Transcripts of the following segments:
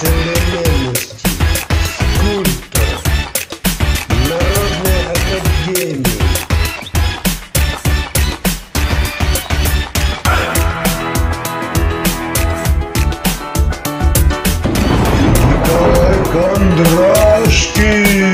Современности, скульптор Народной академии. Николай Кондрашкин!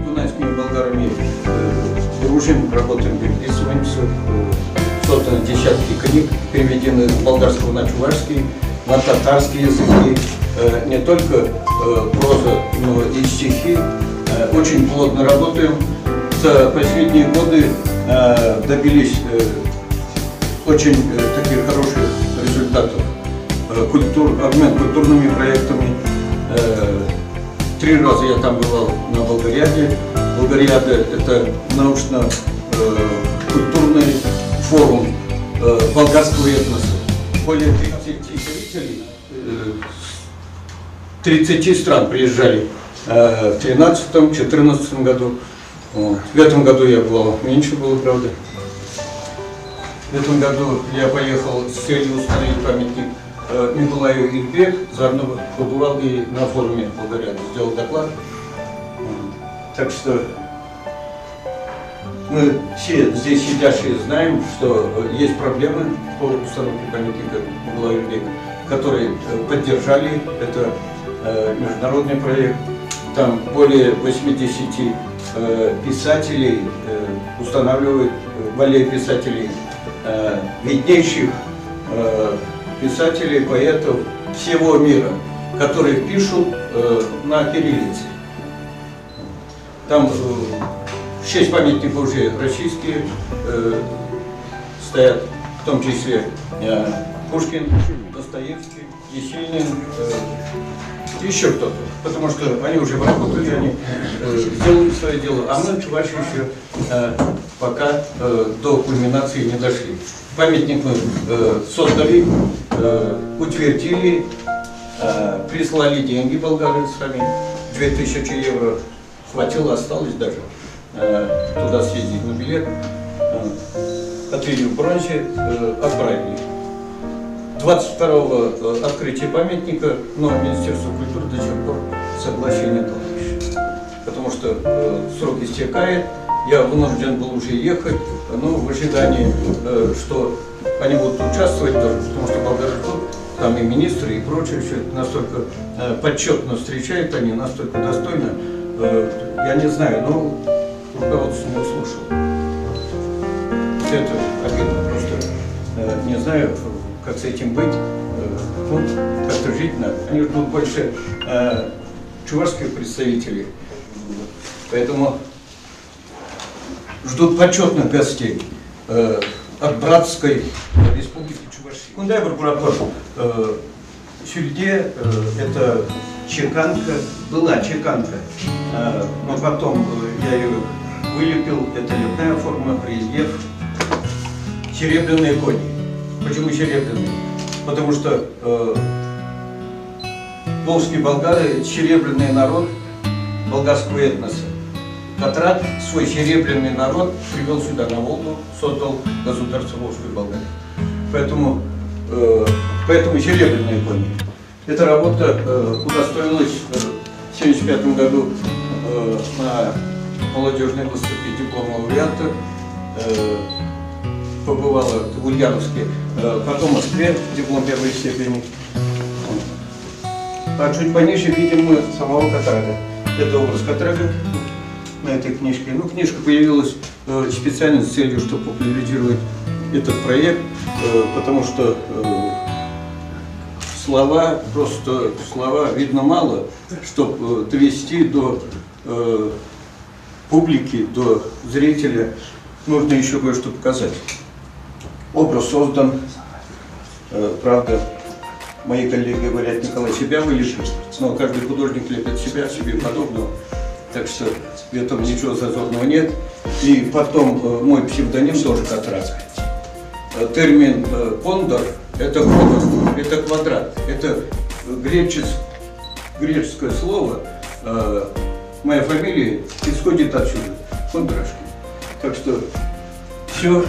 Дунайскими болгарами дружим, работаем, переписываемся. Созданы десятки книг, переведены с болгарского на чувашский, на татарский языки. Не только проза, но и стихи. Очень плотно работаем. За последние годы добились очень таких хороших результатов. Обмен культурными проектами. 3 раза я там бывал на Болгариаде. Болгариада – это научно-культурный форум болгарского этноса. Более 30 зрителей, 30 стран приезжали в 13-14 году. Вот. В этом году я бывал, меньше было, правда. В этом году я поехал с целью установить памятник Микулаю Ильбек, заодно побывал и на форуме Болгариады, сделал доклад. Так что мы все здесь сидящие знаем, что есть проблемы по установке памятника Микулаю Ильбек, которые поддержали. Это международный проект. Там более 80 писателей устанавливают, более писателей, виднейших писателей, поэтов всего мира, которые пишут на кириллице. Там 6 памятников уже российские стоят, в том числе Пушкин, Достоевский, Есенин, еще кто-то, потому что они уже работали, они сделали свое дело, а мы, чуваши, еще пока до кульминации не дошли. Памятник мы создали, утвердили, прислали деньги болгары сами, 2000 евро хватило, осталось даже туда съездить на билет, отлили в бронзе, отправили. 22-го открытие памятника, но Министерство культуры до сих пор согласия не дало еще. Потому что срок истекает, я вынужден был уже ехать, но в ожидании, что они будут участвовать тоже, потому что болгары ждут, там и министры, и прочее, все это настолько почетно встречают они, настолько достойно, я не знаю, но руководство не услышало. Это обидно, просто не знаю, как с этим быть, ну, как-то жить надо. Они ждут больше чувашских представителей, поэтому ждут почетных гостей от братской республики Чувашия. Кундай прокуратур Сюльде, это чеканка, была чеканка, но потом я ее вылепил, это лепная форма, рельеф, серебряные кони. Почему серебряные? Потому что волжские болгары – серебряный народ болгарского этноса. Котрат свой серебряный народ привел сюда, на Волгу, создал государство Волжскую Болгарию. Поэтому, поэтому серебряные кони. Эта работа удостоилась в 1975 году на молодежной выставке диплома лауреата. Побывала в Ульяновске, потом в Москве, диплом первой степени. А чуть пониже видим мы самого Катрага. Это образ Катрага на этой книжке. Ну, книжка появилась специально с целью, чтобы популяризировать этот проект, потому что слова, просто слова видно мало, чтобы довести до публики, до зрителя Нужно еще кое-что показать. Образ создан, правда, мои коллеги говорят, Николай себя вылепил, но каждый художник лепит себя, себе подобного. Так что в этом ничего зазорного нет. И потом мой псевдоним тоже Катрак. Термин кондор – это кодор, это квадрат, это греческое слово. Моя фамилия исходит отсюда, Кондрашкин. Так что все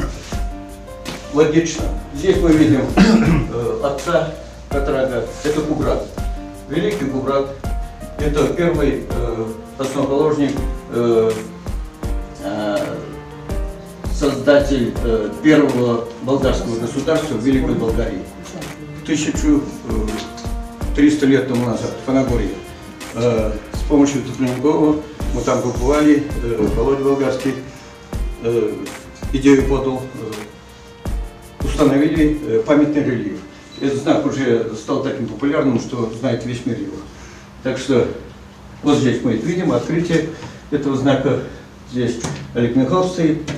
логично. Здесь мы видим отца Катрага, это Кубрат, великий Кубрат. Это первый основоположник, создатель первого болгарского государства в Великой Болгарии. 1300 лет тому назад, в Фанагории. С помощью Цыпленкова мы там побывали, Володя Болгарский идею подал, установили памятный рельеф. Этот знак уже стал таким популярным, что знает весь мир его. Так что вот здесь мы видим открытие этого знака. Здесь Олег Михайлович стоит,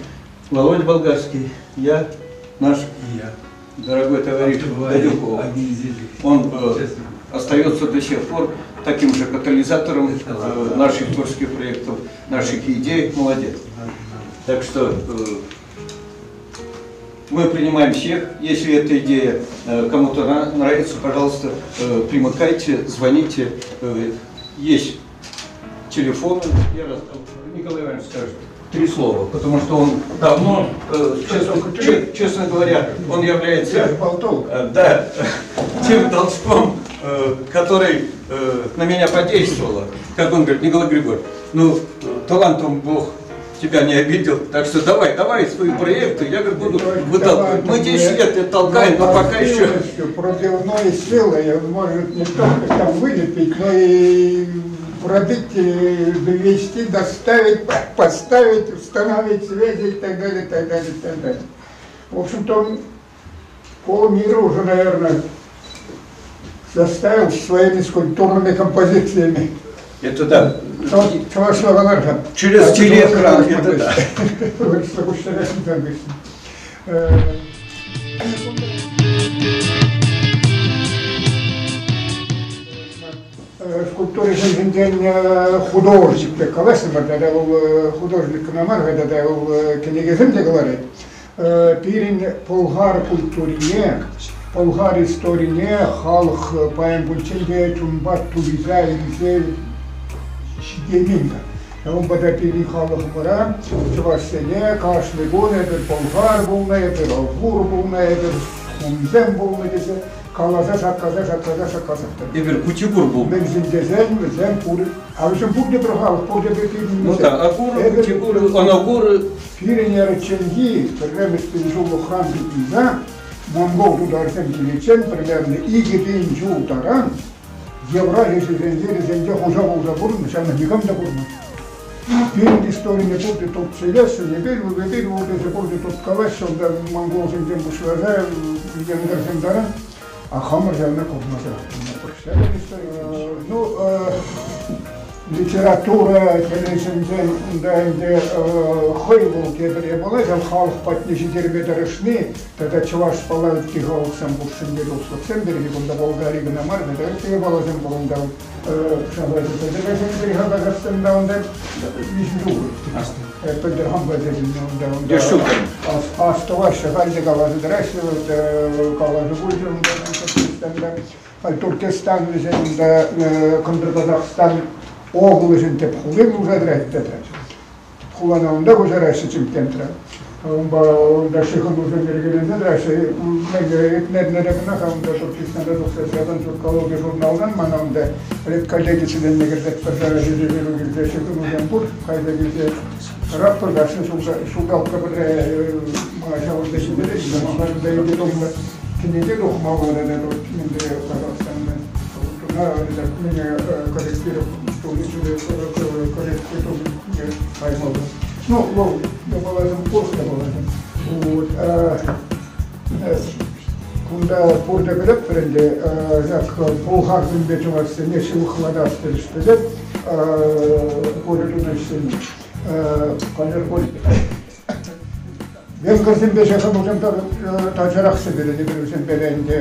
Володя Болгарский, я, наш дорогой товарищ Дадюков. Он остается до сих пор таким же катализатором наших творческих проектов, наших идей. Молодец. Так что мы принимаем всех. Если эта идея кому-то нравится, пожалуйста, примыкайте, звоните. Есть телефоны. Я раздал. Николай Иванович скажет три слова, потому что он давно, честно говоря, он является да, тем толчком, который на меня подействовал. Как он говорит, Николай Григорьевич, ну, талантом Бог тебя не обидел, так что давай, давай свои проекты, я, говорит, буду выталкивать. Мы 10 лет это толкаем, но пока еще... Пробивной силой он может не только там вылепить, но и пробить, довести, доставить, поставить, установить связи и так далее, так далее, так далее. В общем-то, он полмира уже, наверное, заставил своими скульптурными композициями. Это да. Через телеэкран, это да. Скульптуре художник каласӑмӑр, художник кӑна тата кӗнекесем те кӑларать. Пирӗн пӑлхар культурине, пӑлхар историне халӑх паян пулччен те чунпа туйса илсе ҫитеймен-ха. Ҫавӑнпа та пирӗн халӑхӑмӑра, чӑвашсене кашни кун эпир пӑлхар пулнӑ, эпир огур пулнӑ, эпир хунсем пулнӑ тесе каласа, шаккаса, шаккаса, шаккасах тӑнӑ. Эпир кутигур пулнӑ. Мӗншӗн тесен вӗсем пур, а вӗсем пурте пӗр халӑх, пурте пӗр пирӗн. Ну да, агуры, кутигуры, оногуры. Пирӗн эрӑчченхи пӗрремӗш ҫуллӑхран тытӑнса монгол тутарсем киличчен примерно 2000 ҫул таран Евразия ҫӗрӗсенче хуҫа пулса пурӑннӑ, ҫавна никам та курман. Пирӗн историне пурте туртса илеҫҫӗ, эпир, эпир тесе пурте турткалаҫҫӗ, унта монголсенчен пуҫласа венгрсем таран, а хамӑр ҫавна курмасӑр. Ну, литература тӗлӗшӗнчен унта ӗнтӗ хӑй вӑл тепӗр япала, ҫав халӑх патне ҫитерме тӑрӑшни тата чӑвашпала ытти халӑхсем хушшинче туслӑхсем пирки кунта Болгари кӑна мар, тата ытти япаласем пур унта. Казахстанда унта виҫӗ ҫул пӗлтӗр хампа унта унта астӑваҫҫӗ, халь те каласа тӑраҫҫӗ, каласа пулчӗ унта Туркестанда. Халь Туркестан вӗсен унта Кӑнтӑр Казахстан облаҫӗн тӗп хули пулса тӑрать тата. Хулана унта куҫараҫҫӗ Чимкентра. Унпа унта ҫыхӑнусем йӗркеленсе тӑраҫҫӗ. Иртнӗ кӑна-ха унта Туркестанда тухса тӑракан Туркологи журналтан мана унта редколлеги членне кӗрсе пӗр ҫыхӑнусем пур. Кайса килсе тӑратпӑр, кашни ҫулталӑкра пӗрре ҫавӑнта ҫитереҫҫӗ. Кӗнеке тухмалла тата Казахстанда. Ну, вӑл япаласем пур япаласем. Вот. Кунта пурте пӗлетпӗр ӗнтӗ, ҫак пӑлхарсемпе чӑвашсене ҫывӑхлатас тӗлӗшпе Коля тунӑ ӗҫсене. Калер Венгрсемпе ҫыхӑнусем тачӑрах сӗпӗрӗн вӗсемпе ӗнтӗ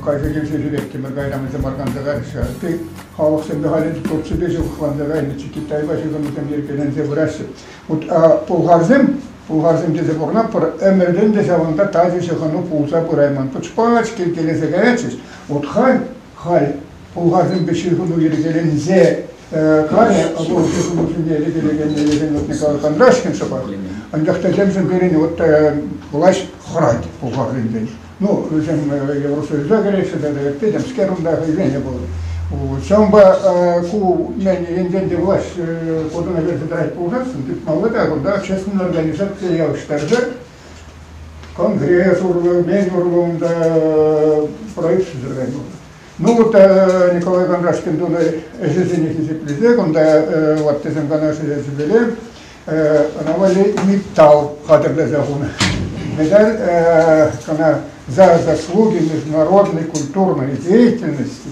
кайса килсе ҫӳреттӗмӗр, кайран вӗсем арканса кайрӗҫ. Ытти халӑхсемпе халӗ Турципе ҫывӑхланса кайнӑччӗ, Китайпа ҫыхӑнусем йӗркеленсе пыраҫҫӗ. Вот пӑлхарсем, пӑлхарсем тесе пурӑнатпӑр, ӗмӗртен те ҫавӑнта тачӑ ҫыхӑну пулса пырайман. Пӑч-пач килкелесе каятчӗҫ. Вот халь, халь пӑлхарсемпе ҫыхӑну йӗркеленсе кайрӗ, вӑл ҫыхӑнусене йӗркелекенни вот Николай Кондрашкин шӑпах. Анчах та темшӗн пирӗн вот влаҫ хӑрать пӑлхарсенчен. Ну, вӗсем Евросоюза кӗреҫҫӗ тата ытти темскер унта хӑйсене вӑл. Ҫавӑнпа ку мӗн енчен те влаҫ кодана кӗрсе тӑрать пулсассӑн тытмалла та кунта общественная организация явӑҫтарса конгресс урлӑ, мен урлӑ унта проект сӳтӗркаймалла. Ну вот Николай Кондрашкин тунӑ ӗҫӗсене хисеплесе кунта ваттисем канаш ӗҫӗпеле ӑна валли металл хатӗрлесе хунӑ. Медаль кӑна за заслуги международной культурной деятельности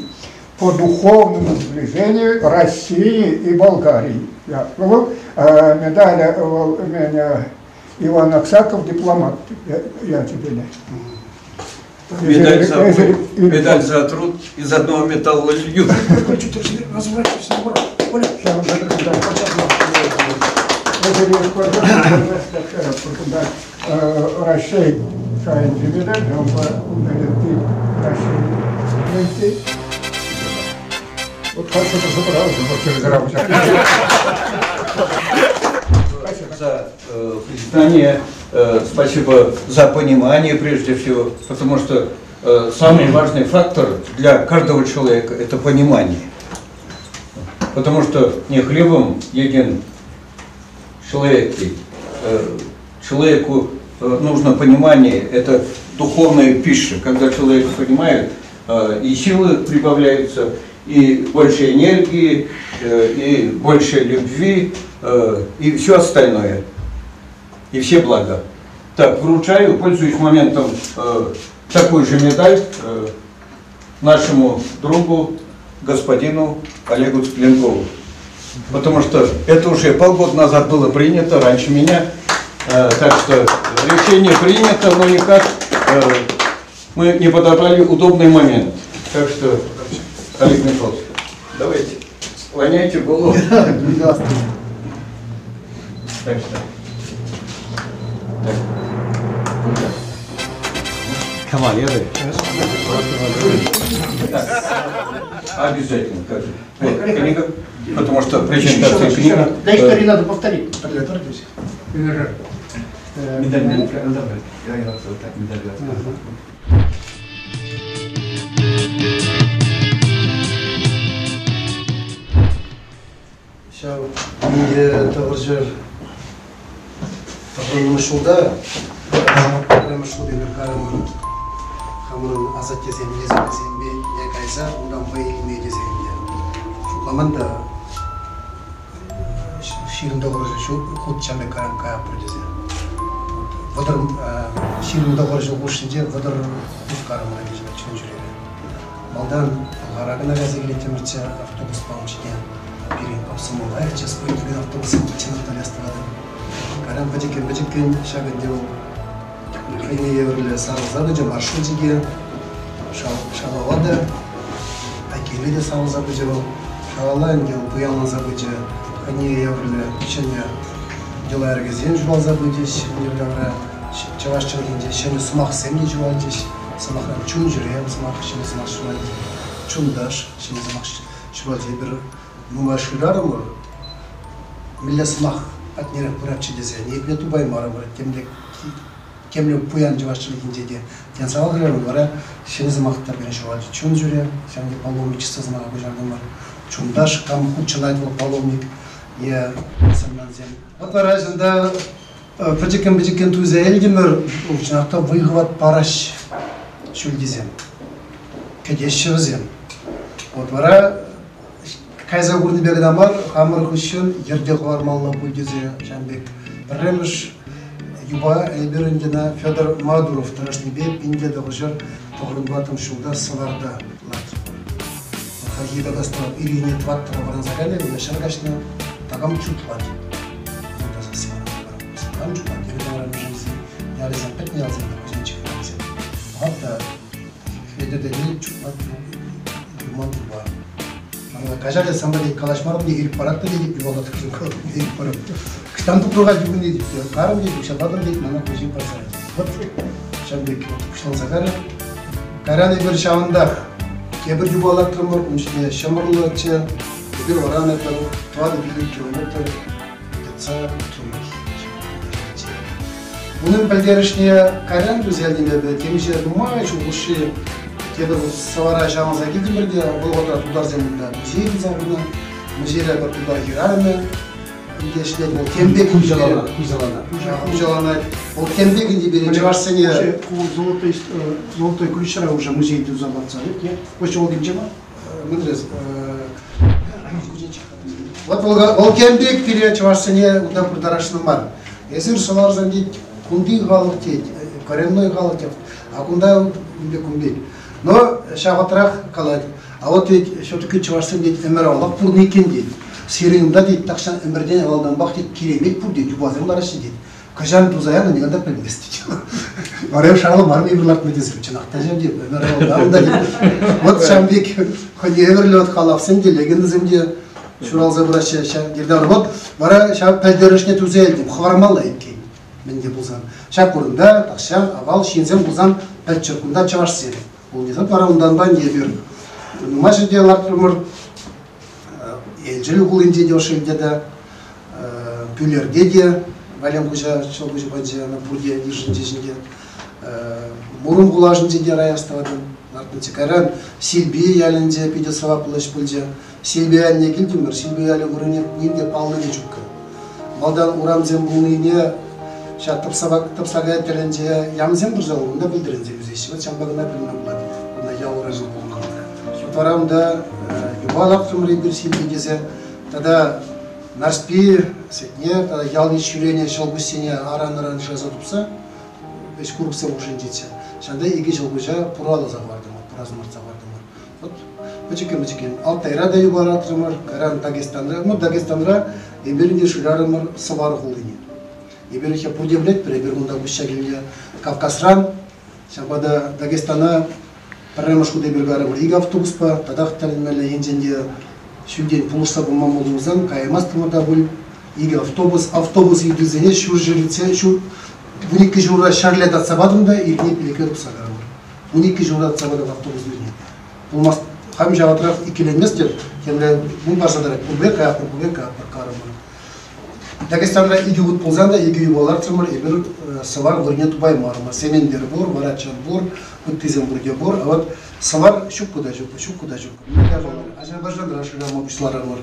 по духовному сближению России и Болгарии. Вӑл медаль вӑл Иван Аксаков дипломат ячӗпеле. Медаль за, медаль за труд из одного металла льют. Раҫҫей шайӗнчи медаль, ҫавӑнпа унта Раҫҫей Вот хорошо, За признание, спасибо за понимание прежде всего, потому что самый важный фактор для каждого человека – это понимание. Потому что не хлебом един человек. Человеку нужно понимание, это духовная пища. Когда человек понимает, и силы прибавляются, и больше энергии, и больше любви, и все остальное, и все блага. Так, вручаю, пользуясь моментом, такую же медаль нашему другу, господину Олегу Цыпленкову. Потому что это уже полгода назад было принято, раньше меня. Так что решение принято, но никак мы не подобрали удобный момент. Так что, Олег Михайлович, давайте, склоняйте голову. Так что. Так. Кавалеры. Обязательно. Как же. Вот, книга, потому что презентация книги. Для истории надо повторить. Медаль надо брать. Я вот так медаль. Ҫав тӑвӑрҫӑр тӑхӑрмӗш ҫулта пӗрремӗш ҫул эпир карӑмӑр хамӑрӑн асаттесем несӗлӗсемпе кайса унтан вӑй илме тесе ӗнтӗ шутламан та 29 ҫул хут ҫамрӑк карам каятпӑр тесе. Вӑтӑр 29 ҫул хушшинче 30 хут карӑмӑр чун ҫӳрерӗ. Малтан Пӑлхара кӑна кайса килеттӗмӗрччӗ автобуспа ун ҫине. Пирӗн комсомол лайӑхчӗ, спутникӗн автобусӗ чӑнах та тӑватӑп. Кайран пӗчӗккӗн-пӗчӗккӗн ҫак ӗнтӗ вӑл хӑйне евӗрлӗ сарӑлса пычӗ, маршручӗ те шалалла та, айккине те сарӑлса пычӗ вӑл. Шалалла ӗнтӗ вӑл пуянланса пычӗ, хӑйне евӗрлӗ ҫӗнӗ йӑла-йӗркесем ҫуралса пычӗҫ йӗри-тавра. Чӑваш чӗлхинче ҫӗнӗ сӑмахсем те ҫуралчӗҫ. Сӑмахран, чун-чӗре сӑмах, ҫӗнӗ сӑмах ҫуралчӗ. Чунташ ҫӗнӗ сӑмах ҫуралчӗ. Эпир нумай шырарӑмӑр, мӗнле сӑмах патнерех пыратчӗ тесе ниепле тупаймарӑмӑр. Темле, темле пуян чӑваш чӗлхинче те. Тен, савӑнрӑмӑр вара ҫӗнӗ сӑмах та пирӗн ҫуралчӗ. Чун-чӗре, ҫавӑн пек паломничество сӑмаха куҫартӑмӑр. Чунташ, кам хутшӑнать вӑл паломник е мусульмансем. Вот вара ҫынта пӗчӗккӗн-пӗчӗккӗн туйса илтӗмӗр, чӑнах та вӑй-хӑват параҫ ҫӳлтисем. Кӗтеҫҫӗ вӗсем. Вот вара кайса курнипе кӑна мар, хамӑр хыҫҫӑн йӗрте хӑвармалла пуль тесе ҫавӑн пек пӗрремӗш юпа эпир ӗнтӗ Федор Мадуров тӑрӑшнипе 1994 ҫулта Сӑварта лартрӑмӑр. Хальхи кадастра ирхине тӑваттӑра вӑранса кайнӑ, ҫӗр каҫнӑ, такам чутлать. Ялӗсем пӗтнӗ ялсем куҫӗнчи хӗрарӑмсем. Пӑхап та Хветӗртен чупать юман юпа. Мана каҫар санпа тет калаҫмарӑм те ирӗк парать та тетӗп юпалла ирӗк парап. Кӑштан тупрӑха юхӑн тетӗп те карӑм тет, укҫа патӑм тет, мана хуҫи парса. Вот ҫав пек пуҫланса карӗ. Кайран эпир ҫавӑнтах тепӗр юпа лартрӑмӑр, ун ҫине ҫӑмӑрлӑччӗ. Эпир вара пӗр 4-5 километр йӑтса утрӑмӑр. Унӑн пӗлтерӗшне кайран туса илтӗм эпӗ темиҫе нумай ҫул хушши тепӗр сӑвара ҫавӑнса килтӗмӗр те вӑл вӑхӑтра тутарсем унта музей туса хунӑ. Музейре пӗр тутар хӗрарӑмӗ ӗнтӗ ӗҫлет. Вӑл тем пек хуҫаланать. Хуҫаланать. Вӑл тем пек ӗнтӗ пире чӑвашсене... Ку золотой ключра уже музей туса лартса, нет? Поселокӗнче мар? Вот вӑл тем пек пире чӑвашсене унта пыртарасшӑн мар. Эсир сӑварсан тет, кунти халӑх тет, коренной халӑх тет, а кунта ун пек кун пек. Но ҫав калать, а вот ведь все-таки чӑвашсем тет ӗмӗр авалах пурӑннӑ иккен тет. Сирӗн унта тет тахҫан ӗмӗртен авалтанпах тет киремет пур тет, юпасем лараҫҫӗ тет. Кӑҫан туса янӑ никам та пӗлмест тет. Вара шалу мар эпир лартма тесе чӑнах та ҫав теп. Вот ҫав пек хӑйне евӗрлӗ вот халапсем те, легендӑсем те ҫуралса пыраҫҫӗ ҫав Гердар. Вот вара ҫав пӗлтерӗшне туса илтӗм, хӑвармалла иккен. Мӗн те пулсан. Ҫак вырӑнта тахҫан авал ҫынсем пулсан пӗлччӗр, кунта чӑвашсем. Пулнисем вара унтанпа эпир нумай ҫӗрте лартрӑмӑр. Елчӗк хулинче те ӑшшинче те, Пӳлерте те Валем хуҫа ҫӑлкуҫӗ патӗнче ӑна пурте йышӑнчӗҫ ӗнтӗ. Муром хулашӗнче те рай астӑватӑн лартнӑччӗ. Кайран Силпи ялӗнче питӗ сӑваплӑ ӗҫ пулчӗ. Силпи ялне килтӗмӗр, Силпи ялӗ вырӑнне ним те паллӑ те ҫуккӑ. Малтан урамсем пулнине ҫак тӑпсакай тӗлӗнче ямсем тӑрса унта пӗлтеренсе ӳсеҫҫӗ. Вот ҫавӑнпа кӑна пӗлме пулать, кунта ял урамӗ пулнӑ. Вара унта юпа лартрӑмӑр эпир Силпи тесе. Тата Нарспи сетне тата ялти ҫӳренӗ ҫӑлкуҫсене аран-аран шыраса тупса ӗҫ курӑксем хушшинчеччӗ. Ҫавӑнта икӗ ҫӑлкуҫа пураласа хӑвартӑмӑр, пурасӑм лартса хӑвартӑмӑр. Вот пӗчӗккӗн-пӗчӗккӗн Алтайра та юпа лартрӑмӑр, кайран Дагестанра. Ну, Дагестанра эпир ӗнтӗ шырарӑмӑр Сӑвар хулине. Эпир ӗҫе пурте пӗлетпӗр, эпир кунта куҫса килнӗ Кавказран. Ҫавӑнпа та Дагестана пӗрремӗш хут эпир карӑмӑр икӗ автобуспа, татах тӗлӗнмелле енчен те ҫӳлтен пулӑшса пыма пулсан каймастӑмӑр та пуль. Икӗ автобус, автобус ыйтусене ҫурҫӗр иртсе ҫур 12 ҫурра ҫӗрле татса патӑм та ирхине пилӗкре тухса карӑмӑр. 12 ҫурра татса патӑм автобус ыйтне. Пулмасть, хам ҫавӑтрах иккӗленместӗп, темле мун парса тӑрать, пурпӗрех каятпӑр, пурпӗрех каятпӑр карӑмӑр. Дагестанра икӗ хут пулсан та икӗ юпа лартрӑмӑр, эпир сӑвар вырӑнне тупаймарӑмӑр. Сементер пур, Варачан пур, ыттисем пурте пур. А вот сӑвар ҫуккӑ та ҫук, ҫуккӑ та ҫук. Азербайджанра шырама пуҫларӑмӑр.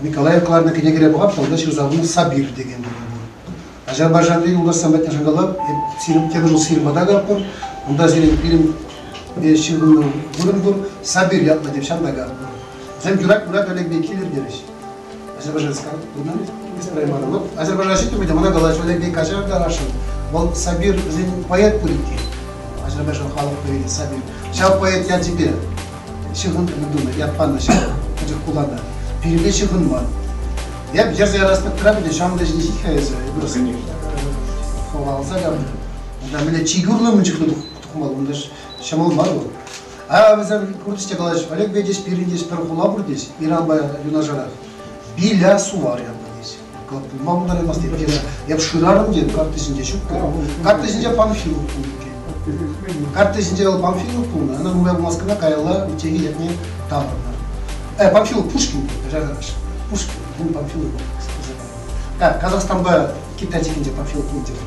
Николаев кӑларнӑ кӗнекере пӑхап, унта ҫырса хунӑ Сабир текен вырӑн пур. Азербайджанри юлташсем патне шӑнкӑлап, эп тепӗр ҫул Сирма та каппӑр. Унта сирӗн пирӗн ҫыхӑннӑ вырӑн пур, Сабир ятлӑ теп ҫавна каппӑр. Вӗсем юрать-мурать Олегпе килӗр терӗҫ. Азербайджан ҫитрӗм те мана калаҫ, Олег бей каҫар та ашшӗн. Вӑл Сабир вӗсен поэт пуль иккен. Азербайджан халӑх поэчӗ Сабир. Ҫав поэт ячӗпе ҫыхӑннӑ тунӑ, ят панӑ ҫав пӗчӗк хулана. Пирӗнпе ҫыхӑнман. Эп йӗрсе ярас пек тӑрап ӗнтӗ, ҫавӑн та ҫине ҫит-ха эсӗ. Хӑваласа кайнӑ. Унта мӗнле чикӗ урлӑ мӗн чухлӗ тухмалла, унта ҫӑмӑл мар вӑл. А вӗсем куртӗҫ те калаҫ, Олег Бедич пирӗн теҫ пӗр хула пур теҫ, Иранпа юнашарах. Биля Сувар ятлӑ теҫ. Пулма пултараймасть тет. Эп шырарӑм те, карта ҫинче ҫук. Карта ҫинче Панфилов пулнӑ иккен. Карта ҫинче вӑл Панфилов пулнӑ, ӑна нумай пулмасть кӑна каялла Утеги ятне таврӑннӑ. Панфилов Пушкин, Пушкин, Панфилов. Казахстанпа Китай чиккинче Панфилов пулнӑ тесе.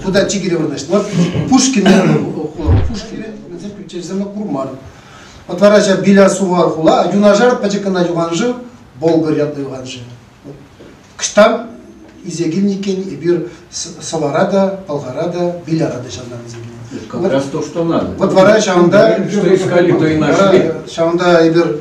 Туда чикӗре вырнаҫнӑ. Вот Пушкин хула. Пушкин ключевсем курман. Вот вара ҫав Биля Сувар хула, юнашар пӗчӗк кӑна юханшыв, Болгар ятлӑ юханшыв. Кӑштан илсе килнӗ иккен эпир Сӑвара та, Пӑлхара та, Биляра та ҫавна илсе килнӗ. Как раз то, что надо. Вот вара ҫавӑнта Что искали, то и нашли. Ҫавӑнта эпир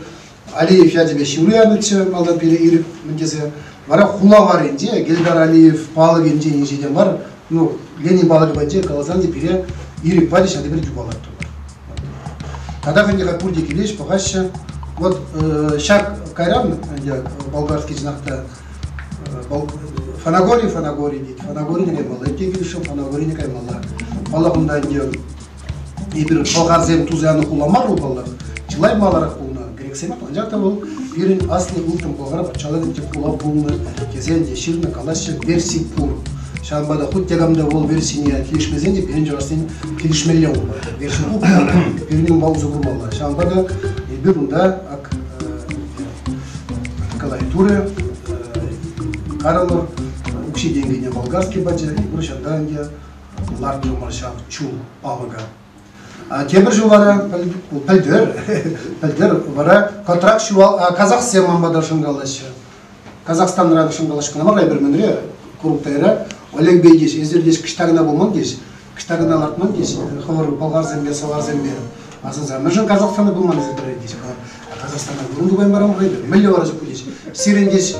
Алиев ячӗпе ҫыру янӑччӗ малтан пире ирӗк мӗн тесе. Вара хула варринче Гельдар Алиев палӑкӗнчен инҫе те мар, ну, Ленин палӑкӗ патӗнче каласан те пире ирӗк пачӗҫ, а теперь юпалаттӑмӑр. Татах ӗнтӗ пурте килеҫ, пӑхаҫҫӗ. Вот ҫак кайран ӗнтӗ болгарский чӑнах та Фанагори, Фанагори тет. Фанагорине каймалла. Те килӗшрӗм, Фанагорине каймалла. Паллах, унта ӗнтӗ эпир пӑлхарсем туса янӑ хула мар вӑл, паллах. Чылай маларах пулнӑ грексем. Анчах та вӑл пирӗн аслӑ ылтӑн Пӑлхар патшалӑхӗн тӗп хула пулнӑ тесе ӗнтӗ ҫырнӑ, калаҫҫӗ, верси пур. Ҫавӑнпа та хуть те кам та вӑл версине килӗшмесен те пирӗн чӑвашсен килӗшмелле унпа. Верси пур, пирӗн унпа усӑ курмалла. Ҫавӑнпа та эпир унта ак Николай турӗ, карӑмӑр, укҫи-тенкине болгарский пачӗ, эпир ҫавна ӗнтӗ лартрӑмӑр ҫав чул палӑка. Тепӗр ҫул вара, пӗлтӗр, пӗлтӗр вара контракт ҫуал, казахсем манпа та шӑнкалаҫҫӗ. Казахстанран шӑнкалаҫ кӑна мар, эпир мӗнре, Куруктайра, Олег бей теҫ, эсир теҫ, кӑҫта кӑна пулман теҫ, кӑҫта кӑна лартман теҫ, хӑвӑр пӑлхарсемпе, сӑварсемпе асӑнса. Мӗншӗн Казахстана пулман тесе пӗрре теҫ. Казахстана вырӑн тупаймарӑм хӑй, мӗнле вара ҫук теҫ. Сирӗн теҫ,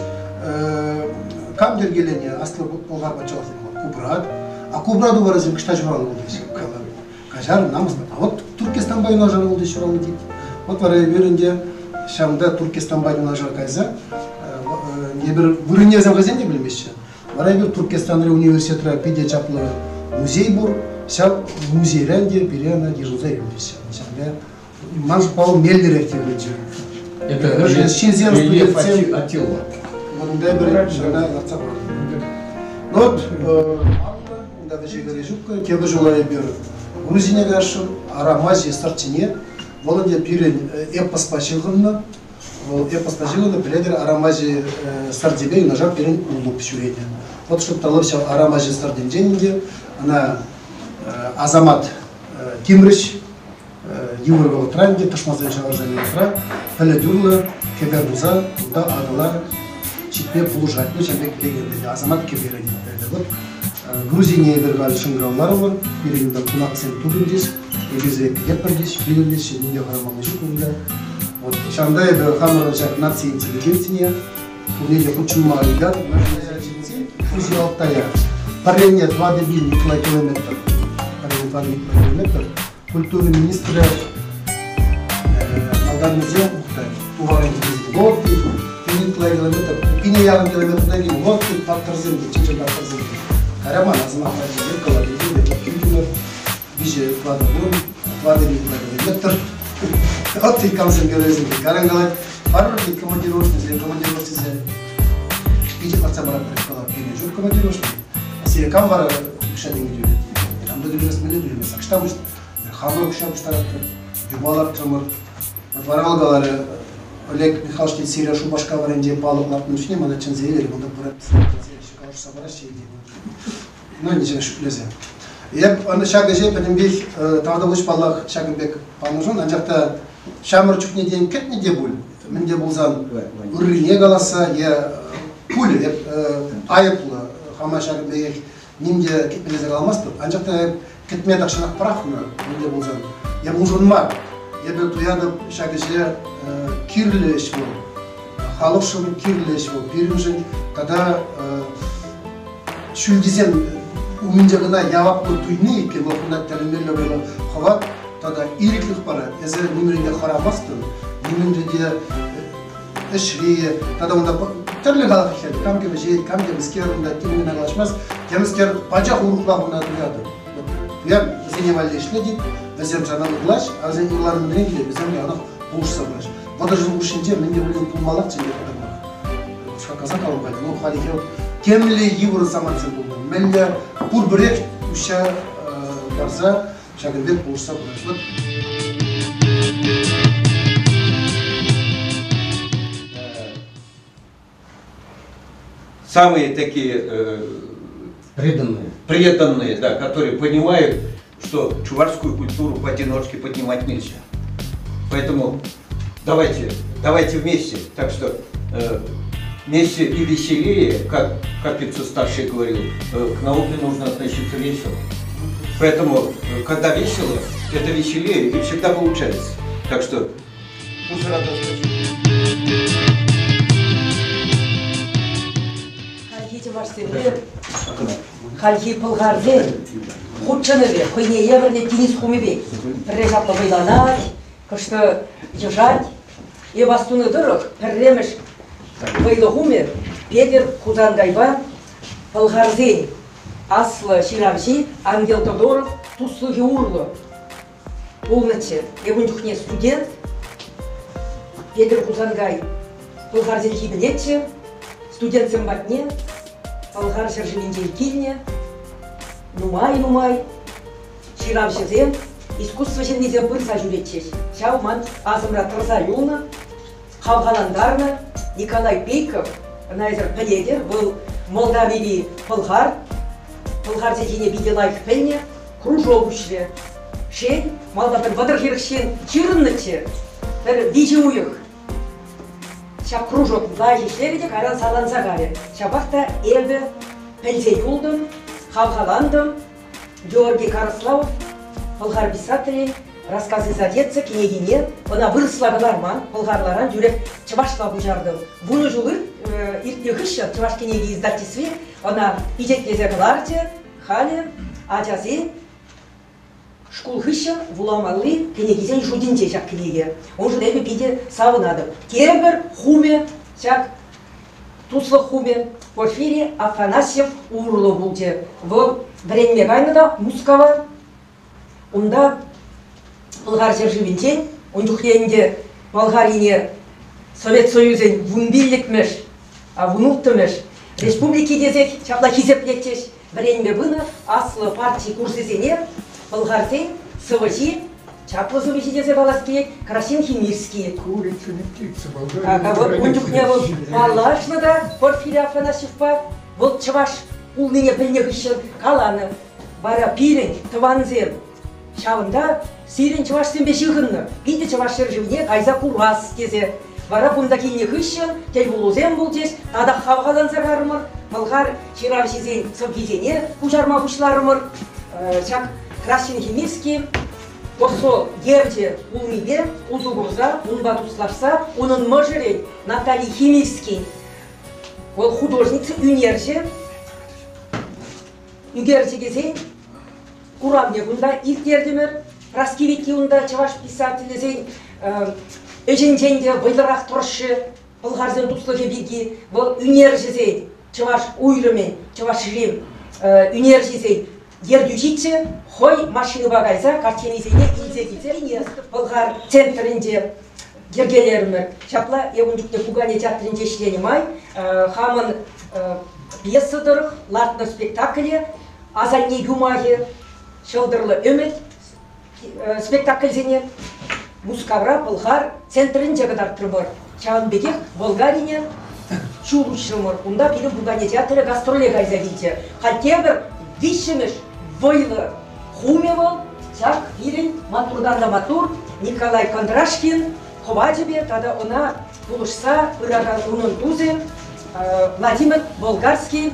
кам йӗркеленӗ Аслӑ Пӑлхар патшалӑхне? Кубрат. А Кубрат варасем кӑҫта ҫуралнӑ теҫ. Каҫар, намӑс. А вот Туркестанпа юнашар вӑл ҫуралнӑ тет. Вот вара эпир ӗнтӗ ҫавӑнта Туркестанпа юнашар кайса эпир вырӑнне хӑйсем те пӗлмеҫҫӗ. Вара эпир Туркестанри университетра питӗ чаплӑ музей пур. Ҫав музейре ӗнтӗ пире ӑна йышӑнса илчӗҫ. Ҫавӑнпа ман шутпа меллӗрех те пулчӗ. Это ҫынсем, рельеф студентсем Атилла. Вырӑнта эпир ҫакна лартса пӑхнӑ. Ну вот, унта вӗҫе ҫук. Тепӗр ҫула эпир Грузине каясшӑн, Арамази сӑртсене. Вӑл ӗнтӗ пирӗн эпоспа ҫыхӑннӑ. Вӑл эпоспа ҫыхӑннӑ, пӗлетӗр, Арамази сӑртӗпе юнашар пирӗн улӑп ҫӳренӗ. Вот шупталӑп ҫав Арамази сӑртӗнчен ӗнтӗ ӑна Асамат Тимрӗҫ йывӑр вӑхӑтра ӗнтӗ тӑшмансем ҫавӑрса вӑхӑтра пӗлӗт урлӑ кӗпер туса унта Атӑла ҫитме пулӑшать. Ну, ҫав пек легенда, Асамат кӗперӗ тетпӗр. Вот Грузине эпир халь шӑнкӑравларӑмӑр, пирӗн унта кунаксем тупӑнчӗҫ, эпир кӗтетпӗр теҫ, килӗр теҫ, нимте хӑрамалли ҫук унта. Вот ҫавӑнта эпӗ хамӑрӑн ҫак наци интеллигенцине пурне те хутшӑнма ыйтатӑп. Фузи Алтая. Пӗррене 4,5 ытла километр. Пӗррене 4,5 километр. Культура министрӗ малтан мӗнсе мухтать. Туварӑн вот пин ытла километр, пине ярым километртан кил, вот тут паттӑрсем те, чӑн-чӑн паттӑрсем те. Караман асӑмах зеркало тесе килтӗмӗр. Виҫӗ тӑватӑ кун, тӑватӑ ытла километр. Вот и камсем геройсем. Каран калать, парӑр командировочныйсем, командировочныйсем. Питӗ лартса паратпӑр, калап, пирӗн ҫук командировочный. Сире кам вара укҫа тенкӗ тӳлет? Кам та тӳлемест, мӗнле тӳлемест? Ӑҫта пуҫ? Хамӑр укҫа пуҫтаратпӑр, юпа лартрӑмӑр. Вот вара вӑл каларӗ, Олег Михайлович тет, сире Шупашкар варринче палӑк лартнӑ чухне мана чӗнсе илер, кунта пыра калаҫса параҫҫӗ Ну, ничего шӳтлесе. Эп ӑна ҫак ӗҫе пӗтӗмпех тавтапуҫ паллах ҫакӑн пек панӑшӑн, анчах та ҫамрӑк чухне тен кӗтнӗ те пуль, мӗн те пулсан ыррине каласса е пуль эп айӑплӑ хама ҫакӑн пекех ним те кӗтмелесе каламастӑп, анчах та эп кӗтме тахҫанах пӑрахнӑ мӗн те пулсан. Эп уншӑн мар. Эпӗ туятӑп ҫак ӗҫе кирлӗ ӗҫ вӑл. Халӑхшӑн кирлӗ ӗҫ вӑл пирӗншӗн тата ҫӳлтисем умӗнче кӑна яваплӑ туйни иккен вӑл кунта тӗлӗнмелле вӑйлӑ хӑват тата ирӗклӗх парать. Эсӗ нимрен те хӑрамастӑн, нимӗнре те ӗҫре тата унта тӗрлӗ халӑх ӗҫлет. Кам кӗвӗҫет, кам темӗскер унта темӗн кӑна калаҫмасть, темӗскер пачах урӑхла кунта туятӑн. Туям вӗсене валли ӗҫлетӗн, вӗсем сана ырлаҫ, а вӗсен ырланӑ килет, вӗсем яланах пулӑшса пыраҫ. 30 ҫул хушшинче мӗн те пулин пулмаллахчӗ ӗнтӗ пӑтӑрмах. Шаккаса калӑм-ха, ну халӗхе темле йывӑр самантсем пулнӑ. Мӗнле пурпӗрех уҫҫа парса ҫакӑн пек пулӑшса пырать. Вот. Самые такие преданные. Преданные, да, которые понимают, что чувашскую культуру поодиночке поднимать нельзя. Поэтому давайте, давайте вместе. Так что вместе и веселее, как Капица старший говорил, к науке нужно относиться весело. Поэтому, когда весело, это веселее и всегда получается. Так что, пусть радостно. Хальхи чӑвашсемпе хальхи пӑлхарсен хутшӑнӑвӗ хӑйне евӗрлӗ тинӗс хумӗ пек. Пӗрре ҫапла вӑйланать, кӑштӑ йӑшать. Эп астунӑ тӑрӑх пӗрремӗш вӑйлӑ хумӗ Петӗр Хусанкайпа Пӑлхарсен аслӑ ҫыравҫи Ангел Тодоров туслӑхӗ урлӑ пулнӑччӗ. Эп ун чухне студент, Петӗр Хусанкай пӑлхарсен хипӗнетчӗ, студентсем патне Пӑлхар ҫӗршывӗнчен килнӗ нумай-нумай ҫыравҫӑсем, искусство ҫыннисем пырса ҫӳретчӗҫ. Ҫав ман асӑмра тӑрса юлнӑ, хавхалантарнӑ Николай Пейков, ӑна эсӗр пӗлетӗр, вӑл Молдавири пӑлхар, пӑлхар чӗлхине питӗ лайӑх пӗлнӗ, кружок уҫрӗ. Шел, малтан пӗр 30-40 ҫын ҫырӑннӑччӗ, пӗр виҫӗ уйӑх ҫак кружок лайӑх ӗҫлерӗ те кайран саланса кайрӗ. Ҫапах та эпӗ пӗлсе юлтӑм, хавхалантӑм. Георгий Караславов пӑлхар писателӗн «Рассказы Садеца» кӗнекине ӑна вырӑсла кӑларман, пӑлхарларан тӳрех чӑвашла куҫартӑм. Вунӑ ҫул иртнӗ хыҫҫӑн Чӑваш кӗнеки издательстви ӑна пичетлесе кӑларчӗ. Халӗ ачасен шкул хыҫҫӑн вуламалли кӗнекисен шутӗнче ҫак кӗнеке. Уншӑн эпӗ питӗ савӑнатӑп. Тепӗр хумӗ ҫак туслӑх хумӗ Порфирий Афанасьев урлӑ пулчӗ. Вӑл вӗренме кайнӑ та Мускава. Унта Пӑлхар ҫӗршывӗнчен, ун чухне ӗнтӗ Пӑлхарине Совет Союзӗн вунпиллӗкмӗш, вунулттӑмӗш республики тесех ҫапла хисеплетчӗҫ. Вӗренме пынӑ аслӑ парти курсӗсене пӑлхарсен сӑвӑҫи, чаплӑ сӑвӑҫи тесе калас килет, Красин Химирский. Курица не птица, Вот ун чухне вӑл паллашнӑ та Порфирий Афанасьевпа, вӑл чӑваш пулнине пӗлнӗ хыҫҫӑн каланӑ. Вара пирӗн тӑвансем ҫавӑнта сирӗн чӑвашсемпе ҫыхӑннӑ, питӗ чӑваш ҫӗршывне кайса курас тесе. Вара кунта килнӗ хыҫҫӑн тӗлпулусем пулчӗҫ, татах хавхаланса карӑмӑр, пӑлхар ҫыравҫисен сӑввисене куҫарма пуҫларӑмӑр. Ҫак Красин Химиски посол евчӗ пулнипе усӑ курса, унпа туслашса унӑн мӑшӑрӗн Наталья Химивскин, вӑл художница, ӳнерҫӗ, ӳкерчӗкӗсен куравне кунта ирттертӗмӗр. Праски Витти унта чӑваш писателӗсен ӗҫӗнчен те вӑйлӑрах тӑрӑшрӗ пӑлхарсен туслӑхӗ пирки. Вӑл ӳнерҫӗсен чӑваш уйрӑмӗн, Чӑвашри ӳнерҫисен ертӳҫиччӗ. Хӑй машинӑпа кайса картинисене илсе килсе Пӑлхар центрӗнче йӗркелерӗмӗр. Ҫапла эп ун чухне пукане театрӗнче ӗҫленӗ май хамӑн пьеса тӑрӑх лартнӑ спектакле Асанне юмахӗ, Ҫӑлтӑрлӑ ӗмӗт спектакльсене Мускавра Пӑлхар центрӗнче кӑтартрӑмӑр. Ҫавӑн пекех Болгарине ҫул уҫрӑмӑр. Унта пирӗн пукане театрӗ гастроле кайса килчӗ. Халь тепӗр виҫҫӗмӗш вӑйлӑ хумӗ вӑл ҫак пирӗн маттуртан та маттур Николай Кондрашкин хӑвачӗпе тата ӑна пулӑшса пыракан унӑн тусӗ Владимир Болгарский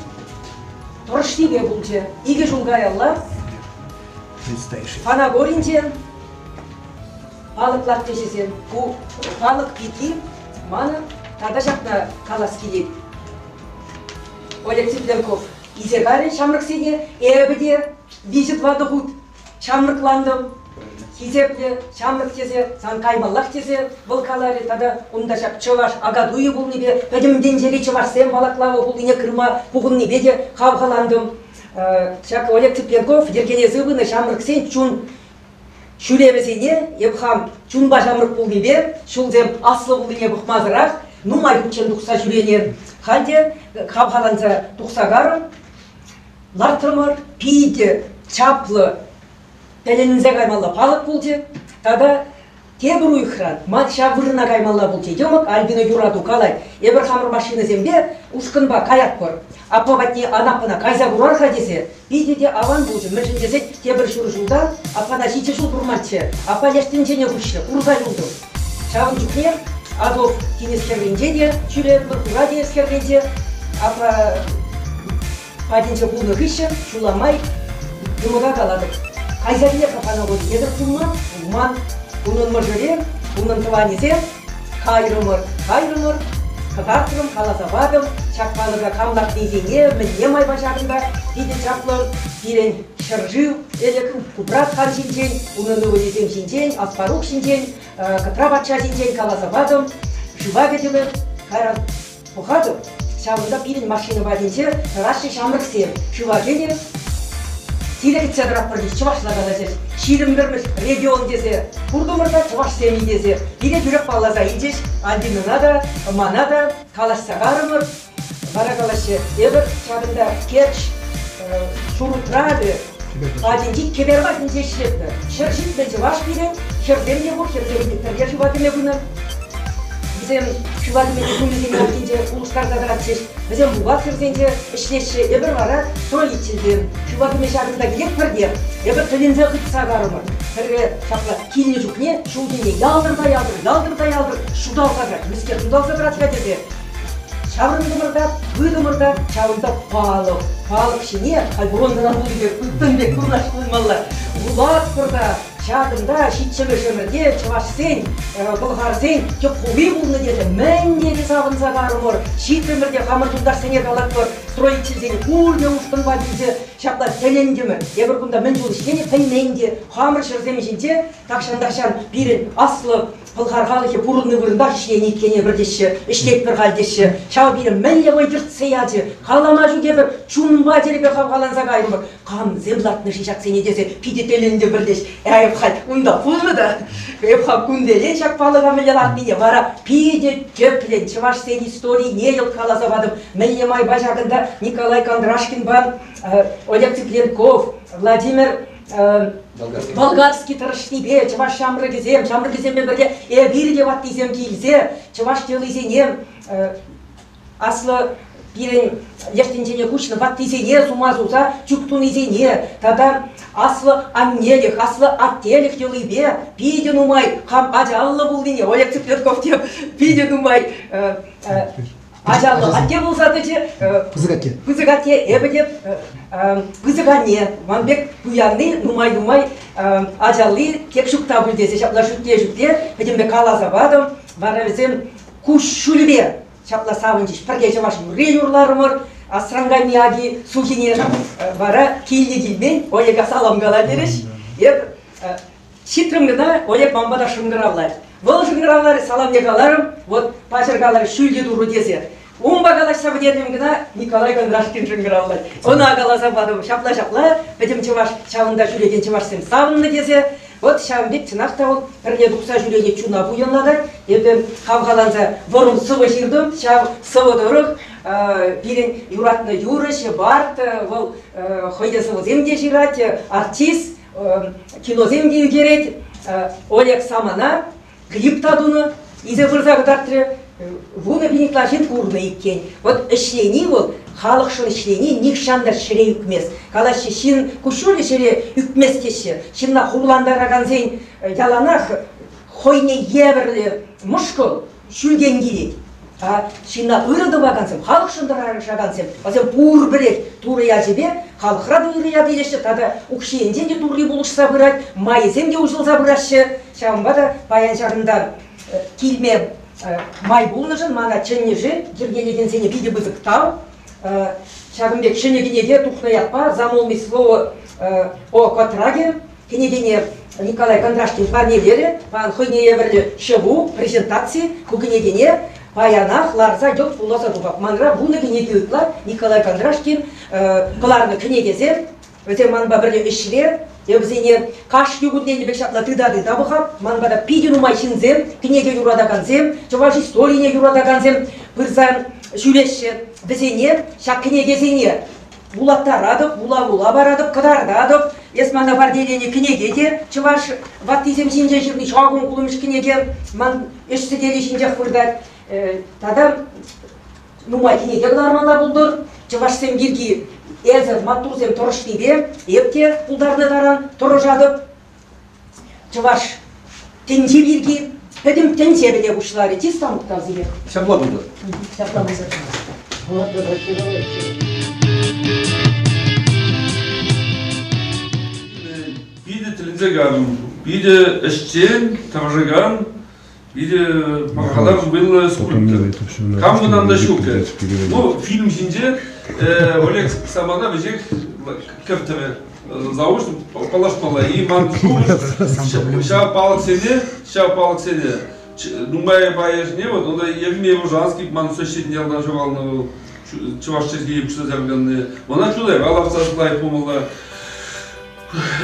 тӑрӑшнипе пулчӗ. Икӗ ҫул каялла Фанагоринче палӑк лартрӗҫӗсем. Ку палӑк пирки манӑн тата ҫакна калас килет. Олег Цыпленков илсе карӗ ҫамрӑксене. Эпӗ те виҫӗ-тӑватӑ хут ҫамрӑклантӑм. Хисеплӗ ҫамрӑк тесе, сан каймаллах тесе вӑл каларӗ тата унта ҫак чӑваш Акатуйӗ пулнипе, пӗтӗм тӗнчери чӑвашсем Балаклава хулине Крыма пухӑннипе те хавхалантӑм. Ҫак Олег Цыпленков йӗркелесе пынӑ ҫамрӑксен чун ҫӳревӗсене эп хам чунпа ҫамрӑк пулнипе, ҫулсем аслӑ пулнине пӑхмасӑрах нумай хутчен тухса ҫӳренӗ. Халь те хавхаланса тухса карӑм. Лартрӑмӑр, питӗ чаплӑ тӗлӗнсе каймалла палӑк пулчӗ. Тата тепӗр уйӑхран ман ҫав вырӑна каймалла пулчӗ. Йӑмӑк Альбина Юрату калать, эпир хамӑр машинӑсемпе ушкӑнпа каятпӑр. Аппа патне Анапӑна кайса курар-ха тесе питӗ те аван пулчӗ. Мӗншӗн тесен тепӗр ҫур ҫултан аппана ҫичӗ ҫул курманччӗ. Аппа леш тӗнчене куҫрӗ, курса юлтӑм. Ҫавӑн чухне Азов тинӗс хӗрринче те ҫӳретпӗр, Хура тинӗс хӗрринче. Аппа патӗнче пулнӑ хыҫҫӑн ҫула май йӑмӑка калатӑп. Кайса киле-ха пана тетӗр пулман, пулман. Унӑн мӑшӑрӗ, унӑн тӑванӗсем кайрӑмӑр, кайрӑмӑр, кӑтартрӑм, каласа патӑм. Ҫак палӑка кам лартнисене, мӗнле майпа ҫакӑнта питӗ чаплӑ пирӗн ҫӗршыв ӗлӗк Купрат хан ҫинчен, унӑн ывӑлӗсем ҫинчен, Аспарух ҫинчен, Кӑтра патша ҫинчен каласа патӑм. Шыва кӗтӗмӗр, кайран пӑхатӑп. ҫавӑнта пирӗн машина патӗнче тӑраҫҫӗ ҫамрӑксем. Шыва кӗнӗ, сире кӗтсе тӑратпӑр тет, чӑвашла калаҫать. 21-мӗш регион тесе куртӑмӑр та чӑвашсем-и тесе. Пире тӳрех палласа илчӗҫ, Альбинӑна та, мана та калаҫса карӑмӑр. Вара калаҫҫӗ, эпӗр ҫакӑнта Керчь ҫурутравӗ патӗнчи кӗпер патӗнче ӗҫлетпӗр. 170 чӑваш пирӗн, хӗрсем те пур, хӗрсем те пӗрле шыва кӗме пынӑ. Вӗсем шыва кӗмелли тумӗсене хальхинче улӑштарса тӑратчӗҫ. Вӗсем бухгалтерсенче ӗҫлеҫҫӗ, эпир вара строительсем. Шыва кӗме ҫакӑнта килетпӗр те, эпир тӗлӗнсе хытса карӑмӑр. Пӗрре ҫапла килнӗ чухне ҫул ҫине ялтӑр та ялтӑр, ялтӑр та ялтӑр ҫуталса тӑрать. Мӗскер ҫуталса тӑрать-ха тесе ҫаврӑнтӑмӑр та, пытӑмӑр та, ҫавӑнта палӑк. Палӑк ҫине халь бронзӑран тунӑ пек, ылтӑн пек вырнаҫтармалла. Вулатпӑр та, ҫакӑнта ҫиччӗмӗш ӗмӗрте чӑвашсен, пӑлхарсен тӗп хули пулнӑ тесе мӗн тери савӑнса карӑмӑр. Ҫитрӗмӗр те хамӑр юлташсене калатпӑр, строительсене пурте ушкӑнпа килсе ҫапла тӗлӗнтӗмӗр. Эпир кунта мӗн чул ӗҫленӗ пӗлмен те. Хамӑр ҫӗрсем ҫинче тахҫан-тахҫан пирӗн аслӑ Пӑлхар халӑхӗ пурӑннӑ вырӑнтах ӗҫленӗ иккен эпӗр теҫҫӗ, ӗҫлетпӗр халь теҫҫӗ. Ҫав пире мӗнле вӑй кӗртсе ячӗ, калама ҫук эпӗр чунпа чӗрепе хавхаланса кайрӑмӑр. Камсем лартнӑ-ши ҫаксене тесе питӗ тӗлӗнтӗмӗр теҫ. Эп халь унта пулнӑ та, эп халь кунсерен ҫак палӑка мӗнле лартнине вара питӗ тӗплӗн чӑвашсен историне йӑлт каласа патӑм. Мӗнле майпа ҫакӑнта Николай Кондрашкинпа Олег Цыпленков, Владимир Болгарский тӑрӑшнипе чӑваш ҫамрӑкӗсем, ҫамрӑкӗсемпе пӗрле эпир те ваттисем килсе чӑваш йӑлисене аслӑ пирӗн леш тӗнчене куҫнӑ ваттисене сума суса чӳк тунисене тата аслӑ аннелӗх, аслӑ аттелӗх йӑлипе питӗ нумай хам ачаллӑ пулнине Олег Цыпленков те питӗ нумай Ачаллӑ атте пулса тӑчӗ. Пысӑк атте. Пысӑк атте, эпӗ те пысӑк анне. Ман пек пуянни нумай-нумай ачалли тек ҫук та пуль тесе ҫапла шӳтле-шӳтле пӗтӗмпе каласа патӑм. Вара вӗсем куҫҫульпе ҫапла савӑнчӗҫ. Пӗрле чӑваш юрри юрларӑмӑр. Асран кайми аки сухине вара килнӗ килмен Олега салам кала терӗҫ. Эп Ҫитрӗм кӑна, Олег манпа та шӑнкӑравлать. Вӑл шӑнкӑравларӗ, саламне каларӑм, вот паҫӑр каларӗ, ҫӳлте турӑ тесе. Унпа калаҫса пӗтертӗм кӑна, Николай Кондрашкин шӑнкӑравлать. Ӑна каласа патӑм, ҫапла-ҫапла, пӗтӗм чӑваш, ҫавӑнта ҫӳрекен чӑвашсем савӑннӑ тесе. Вот ҫавӑн пек чӑнах та вӑл пӗрле тухса ҫӳрени чуна пуянлатать. Эпӗ хавхаланса вӑрӑм сӑвӑ ҫыртӑм. Ҫав сӑвӑ тӑрӑх пирӗн юратнӑ юрӑҫӑ Барт, вӑл хӑй те сӑвӑсем те ҫырать, артист, киносем те ӳкерет. Олег Самана клип та тунӑ, илсе пырса кӑтартрӗ. 10,000 ытла ҫын курнӑ иккен. Вот ӗҫлени вӑл, халӑхшӑн ӗҫлени нихҫан та ҫӗре ӳкмест. Калаҫҫӗ, ҫын куҫҫулӗ ҫӗре ӳкмест теҫҫӗ. Ҫынна хурлантаракансен яланах хӑйне евӗрлӗ мӑшкӑл ҫӳлтен килет. А ҫынна ырӑ тӑвакансем, халӑхшӑн тӑрӑшакансем, вӗсем пурпӗрех Турӑ ячӗпе халӑхра та ырӑ ят илеҫҫӗ тата укҫи енчен те Турри пулӑшса пырать, майӗсем те уҫӑлса пыраҫҫӗ. Ҫавӑнпа та паян ҫакӑнта килме май пулнӑшӑн мана чӗннӗшӗн йӗркелекенсене питӗ пысӑк тав. Ҫакӑн пек ҫӗнӗ кӗнеке тухнӑ ятпа «Замолвить слово о Котраге» кӗнекене Николай Кондрашкин парнелерӗ. Паян хӑйне евӗрлӗ ҫӑву, презентаци ку кӗнекене паянах ларса йӑлт вуласа тухап. Манра 10 кӗнеке ытла Николай Кондрашкин кӑларнӑ кӗнекесем. Вӗсем манпа пӗрле ӗҫре. Эпӗ вӗсене кашни кун тенӗ пек ҫапла тыта-тыта пӑхап. Ман пата питӗ нумай ҫынсем, кӗнеке юратакансем, чӑваш историне юратакансем пырса ҫӳреҫҫӗ. Вӗсене ҫак кӗнекесене вулаттаратӑп, вула-вула паратӑп, кӑтартатӑп. Эс мана парнеленӗ кӗнеке те чӑваш ваттисем ҫинчен ҫырни ҫакӑн кулӑмӑш кӗнеке ман ӗҫ сӗтелӗ ҫинчех выртать. Тата нумай кӗнеке кӑлармалла пултӑр. Чӑвашсем пирки эсӗ маттурсем тӑрӑшнипе эп те пултарнӑ таран тӑрӑшатӑп. Чӑваш тӗнчи пирки пӗтӗм тӗнче пӗле пуҫларӗ. Чыс та мухтав сире. Ҫапла пултӑр. Ҫапла пултӑр. Питӗ тӗлӗнсе кайрӑм. Питӗ ӗҫчен, тӑрӑшакан, питӗ пахалар вӑйлӑ скульптор. Кам кӑна та ҫук. Ну, фильм ҫинче Олег Самана веҫех кӗртрӗ. Заочно паллашмалла. И ман шухӑш ҫав палӑксене, ҫав палӑксене нумай пайӗшне вот, онда Евгений Ужанский ман сосед ялта ҫуралнӑ вӑл. Чӑваш чӗлхи пуҫласа яраканни. Мана чулайра лартса лайӑх пулмалла.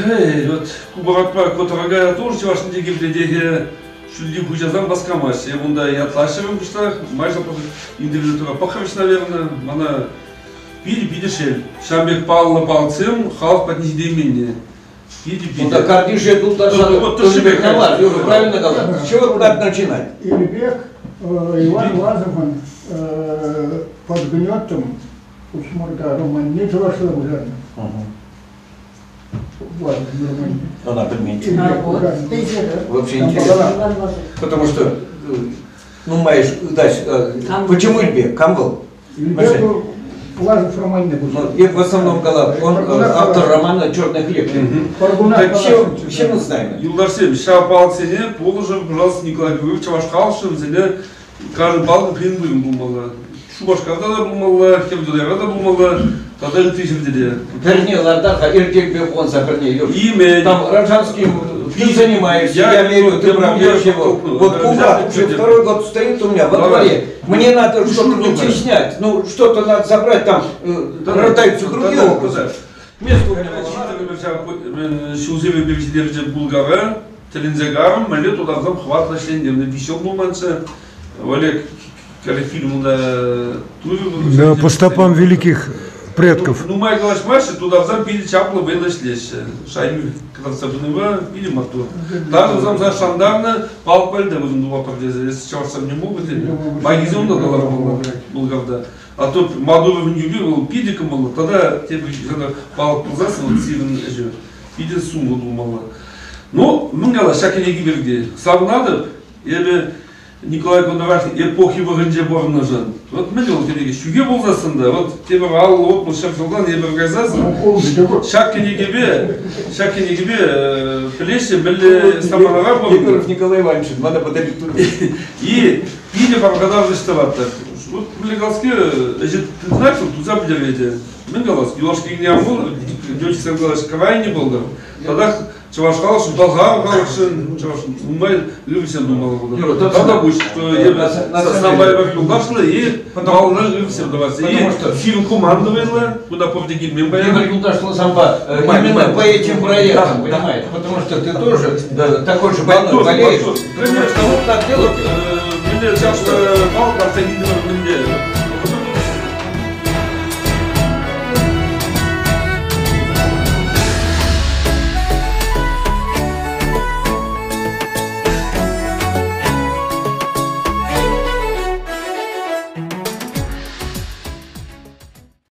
Эй, вот Кубаратпа Котарага тоже чӑваш кирлӗ ҫӳлти хуҫасам васкамаҫҫӗ. Эп унта ятлаҫҫӗ пуҫлах, майже интервью пӑхрӗҫ, наверное. Мана питӗ-питӗ шел. Ҫавӑн пек паллӑ палӑксем халӑх патне ҫитейменни. Питӗ-питӗ. Унта картише тултарса тӑршшӗпе Юра, правильно калать. С чего надо начинать? Илбек Иван Вазовӑн «Под гнетом» Пусмӑрта романне чӑвашла куҫарнӑ. Она пӗлмен. Вообще интересно. Потому что, ну, маешь, почему Ильбек? Кам был? Ильбек Лазов романне Ну, я в основном калап, он автор романа «Черный хлеб». Так чем мы знаем? Юлташсем, ҫав палӑксене пулӑшӑр, пожалуйста, Николай Григорьевич чӑваш халӑхшӑн вӗсене каждый палӑк пирӗн вырӑн пулмалла. Шупашкарта та пулмалла, Хӗвелтухӑҫра та пулмалла, тата ытти ҫӗрте те. Пӗрне лартар-ха, эртелпе хунса пӗрне. Имен. Там Рожанский, ты занимаешься, я верю, ты пробьешь его. Вот Кубрат уже второй год стоит у меня во дворе. Мне надо что-то вытеснять, ну что-то надо забрать, там рождаются другие образы. Место у меня мало. Ҫулсем ҫитерчӗ Булгара, тӗлӗнсе карӑм, мӗнле тутарсам хӑватлӑ ӗҫлентернӗ виҫел пулманччӗ. Олег фильм Да, по стопам великих предков. Нумай калаҫмаҫҫӗ, тутарсам питӗ чаплӑ вӑйлӑ ӗҫлеҫҫӗ. Шайми кӑтартса пынипе питӗ маттур. Тутарсам шантарнӑ, палӑк пӗлтӗр вӗсем тума пӗр тесе. Чӑвашсем не могут Магизм та калармалла Булгарта. А то Мадуровӑн юпи вӑл питӗ кӑмӑллӑ. Тата тепӗр палӑк пулсассӑн вӑл сирӗн ӗҫӗ питӗ сумлӑ пулмалла. Ну, мӗн калас, ҫак кӗнеке пирки савӑнатӑп. Эпӗ Николай Кондратьев эпохи вӑхӑтӗнче пурӑннӑшӑн. Вот мӗн вӑл кӗнеке? Ҫӳхе пулсассӑн та, вот тепӗр 50-60 ҫӗр ҫултан эпир кайсассӑн ҫак кӗнекепе пӗлеҫҫӗ, мӗнле саманара пурӑннӑ. Егоров Николай Иванович, надо подарить турбин. И питӗ пархатарлӑ ӗҫ тӑваттӑр. Вот мӗнле калас-ке, ӗҫе тытӑнать, туса пӗтерет. Мӗн калас, юлашки пул, летчиксем калаҫ, крайне пултӑр. Татах чӑваш халӑхшӑн, пӑлхар халӑхшӑн, чӑваш нумай ырӑсем тумалла пултӑр. Тата пуҫ, самбайпа юлташлӑ и мална ырӑсем тӑвасси. И фильм командовайлы, куда пурте килмен паян. Игорь юлташлӑ самба именно по этим проектам, понимаете? Потому что ты тоже такой же больной болеешь. Потому что вот так делать. Мӗнле чаплӑ палӑк лартса килтӗмӗр мӗнле.